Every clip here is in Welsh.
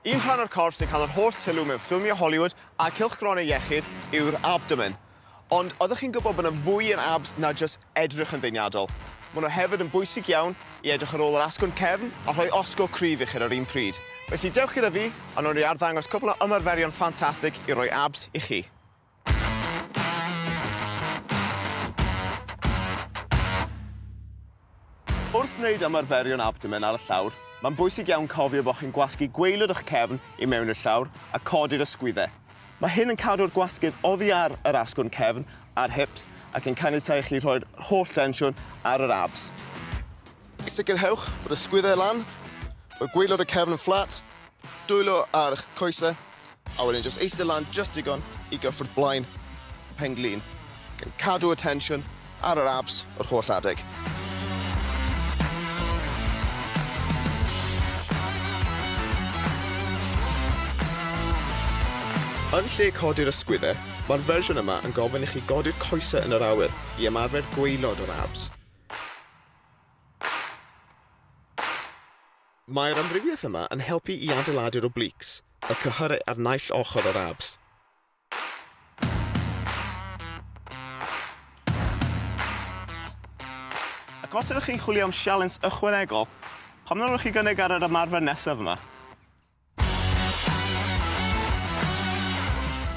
Un rhan o'r corff sy'n cael yr holl sylw mewn ffilmiau Hollywood a cylchgronau iechyd yw'r abdomen. Ond oeddech chi'n gwybod bod yna fwy yn abs na jyst edrych yn ddeniadol? Maen nhw hefyd yn bwysig iawn i edrych ar ôl yr asgwrn cefn a rhoi osgo cryf i chi ar yr un pryd. Felly dewch gyda fi a wnawn ni arddangos cwpl o ymarferion ffantastig i roi abs i chi. Wrth wneud ymarferion abdomen ar y llawr, mae'n bwysig iawn cofio bod chi'n gwasgu gwaelod eich cefn i mewn i'r llawr a codi'r ysgwyddau. Mae hyn yn cadw'r gwasgydd oddi ar yr asgwrn cefn a'r hips ac yn caniatáu i chi rhoi'r holl densiwn ar yr abs. Sicrhewch bod y ysgwyddau lan, bod gwaelod y cefn yn fflat, dwylo ar eich coesau, a wedyn jyst eistedd lan jyst digon i gyffwrdd blaen y pen-glin, gan cadw y tensiwn ar yr abs yr holl adeg. Yn lle codi'r ysgwyddau, mae'r fersiwn yma yn gofyn i chi godi'r coesau yn yr awyr i ymarfer gwaelod o'r abs. Mae'r amrywiaeth yma yn helpu i adeiladu'r obliques, y cyhyrau ar naill ochr o'r abs. Ac os ydych chi'n chwilio am sialens ychwanegol, pam na wnewch chi gynnig ar yr ymarfer nesaf yma?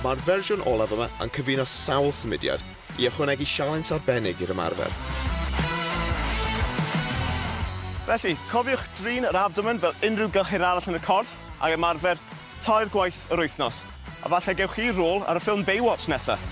Mae'r fersiwn olaf yma yn cyfuno sawl symudiad i ychwanegu sialens arbennig i'r ymarfer. Felly, cofiwch drin yr abdomen fel unrhyw gyhyr arall yn y corff ac ymarfer 3 gwaith yr wythnos. A falle gewch chi rôl ar y ffilm Baywatch nesaf.